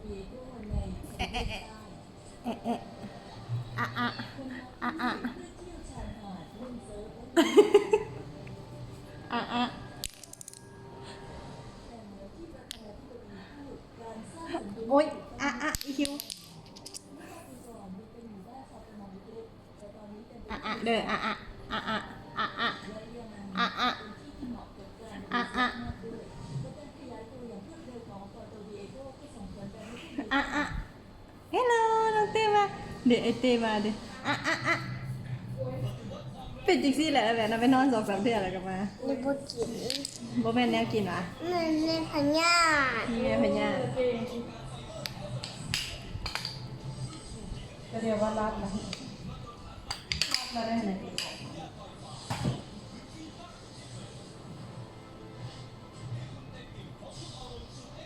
ແອະ ແອະ ແອະ ອະ ອະ ອະ ອະ ອະ ອະ ອະ. ໂອ້ຍ ອະ ອະ ອີຄິວ ອະ ອະ ເດີ ອະ ອະ ອະ ອະ ອະ ອະ ອະ ອະ ອະ ອະ ອະ ອະ ອະ. ເຮລໂລ ນ້ອງເຕ້ມາເດ ໄອ້ເຕ້ມາເດ ອະ ອະ ອະ. ເປັນຈັ່ງຊີ້ແຫຼະ ແບບນັ້ນໄປນອນສອງສາມເທື່ອແລ້ວກໍມາ. ບໍ່ກິນ ບໍ່ແມ່ນແນວກິນຫວາ? ແມ່ນ ແມ່ນພະຍາດ ແມ່ນພະຍາດ. ກະດຽວວ່າລັດນະ ລັດແລ້ວໄດ້ນະ.